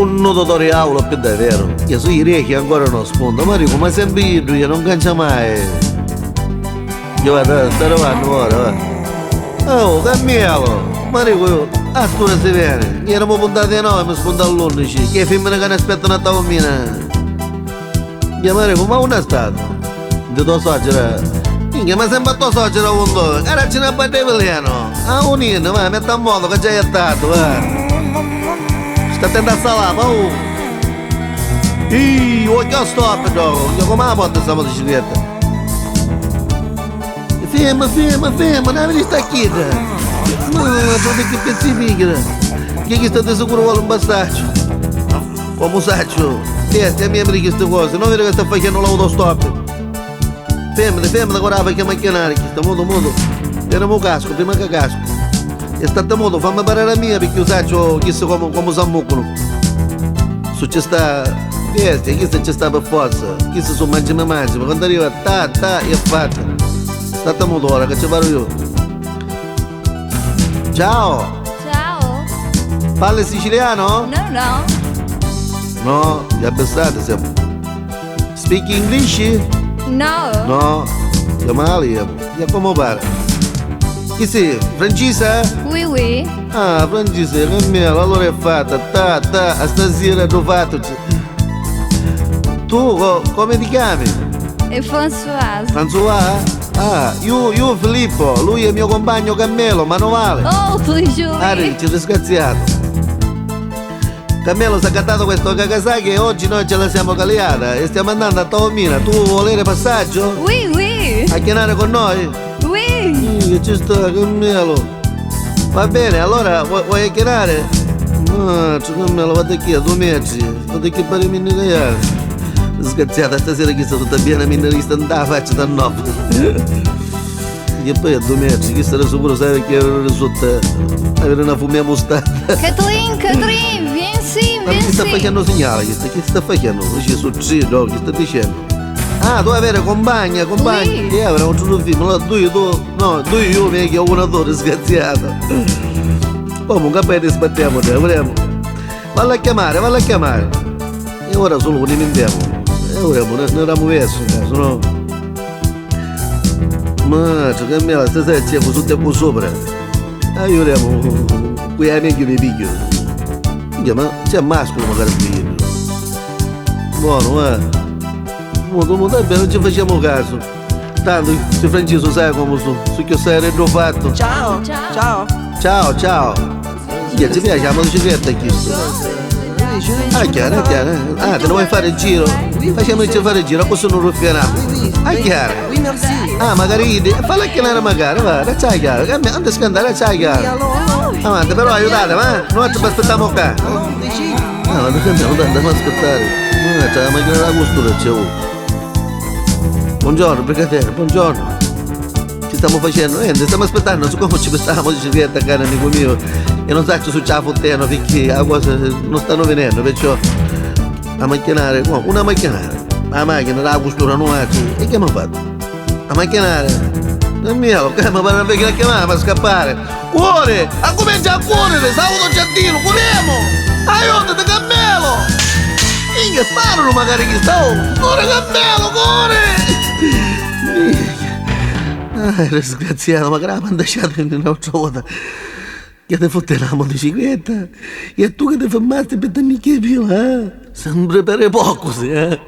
Cunnutu do diavulu pi daveru! Chi su i reci ancora non spunta, ma dicu, ma sempri iddu je, non cancia mai! Chi va, sta arrivannu ora, va! Oh, Carmelu! Ma dicu ju, a st'ura si veni? Chi eramu puntati 'e novi, mi spunta all'unnici, chi 'e fimmini ca n'aspettanu a Taormina! Minchia ma dicu, ma unni ha statu? Nti to socera? Minchia ma sempri a to socera cuntu, ca dacci na badda 'i vilenu! Amunini, va, metti a motu ca già è tardu, va! Sta attenta a sta lapa, uh! Ih, occhiu a stop ddocu, minchia comu 'a porta sta motocicletta? Ferma, ferma, ferma, non vidi sta chidda! Ma, ma che pezzi di pigra! Che chista di sicuro vuole un passaggio! Comu sacciu? Bestia, a mia mi di chisti cosi, non vidi ca sta facennu l'autostop? Fermati, fermati ca ora 'a facemu acchianari chista, mutu, mutu. Tenimi 'u cascu, prima ca cascu. E statti mutu, fammi parrari a mia picchì 'u sacciu chissi comu, comu s'ammuccunu. Su ci sta, bestia, chista ci sta pi forza, chissi su mancimi mancimi, quannu arriva ta ta è fatta. Statti mutu ora ca ci parru ju. Ciao! Ciao! Parli siciliano? No, no. No, vi abbissati siamo. Speak English? No. No, che mali, e come pare? Chi sei? Francese? Oui, oui. Ah, francese, che mela, allora è fatta, ta, ta, a stasera l'ho fatto. Tu co- come ti chiami? E Françoise. François? Ah, io, io Filippo, lui è mio compagno Carmelo, manovale. Oh, bonjour. Arricci, disgraziato. Carmelo si è accattato questo Kawasaki e oggi noi ce la siamo caliata e stiamo andando a Taormina. Tu vuoi volere passaggio? Oui, oui. A chiamare con noi? Oui. Che ci sta, Carmelo. Va bene, allora vuoi, vuoi chiamare? No, Carmelo, vado qui a 2 metri. Vado qui per mi Disgraziata, stasera chi sta tutta bene, mi ne sta andando a faccia da nuovo. E poi a 2 metri, chi sarà sicuro sai che risulta avere una fumia mostata. Catherine, Catherine, vieni sì, Ma chi vieni sta sì. facendo segnale? Chi sta, chi sta facendo? Ci sono no, chi sta dicendo? Ah, tu avere compagna, compagna. Oui. E avrà un giorno film, allora tu, tu, no, tu io mi chiamo un attore disgraziato. Comunque poi ti sbattiamo, te, vogliamo. Valla a chiamare, valla a chiamare. E ora solo ne mentiamo. E ora ne, ne eravamo verso in caso, no? Ma, cioè, Carmela, stasera c'è tutto tempo sopra. Ah, io volevo, qui a meglio mi piglio. Minchia, ma c'è mascolo magari figlio. Buono, eh. Molto, molto bene, non ci facciamo caso. Tanto, se francese sai come su, su che sei reso fatto. Ciao. Ciao. Ciao. Ciao, ciao. Minchia, ci piace la motocicletta questo. Ah, chiaro, è chiaro. Ah, te lo vuoi fare il giro? Facciamoci fare il giro, così non ruffianiamo. Ah, chiaro. Oui, merci. Ah, magari, falla chiamare magari, va, ciao chiaro. Andiamo a scandare, ciao chiaro. Avanti, però aiutate, va? Noi ci aspettiamo qua. Allons, Brigitte. No, ma perché non andiamo a aspettare? No, c'è la macchina della costura, c'è uno. Buongiorno, brigadiere, buongiorno. Ci stiamo facendo niente, stiamo aspettando, siccome ci stavamo bicicletta, caro amico mio, e non so se ce la fotteno perché la cosa non stanno venendo, perciò la macchinare, no, una macchinare, la macchina della costura nuova, e che mi ha fatto? La macchinare? Non mio, che mi pare che la chiamava per scappare. Cuore! A comincia a correre, saluto giardino, corriamo! Aiutati, Carmelo! Minchia, sparano magari chi sta! oh. Corre Carmelo, corre! Minchia. Ah, disgraziato, ma che la mandasciata in un'altra volta. Che ti fotte la motocicletta? E tu che ti fermasti per tenere che più, eh? Sempre per poco, sì, eh?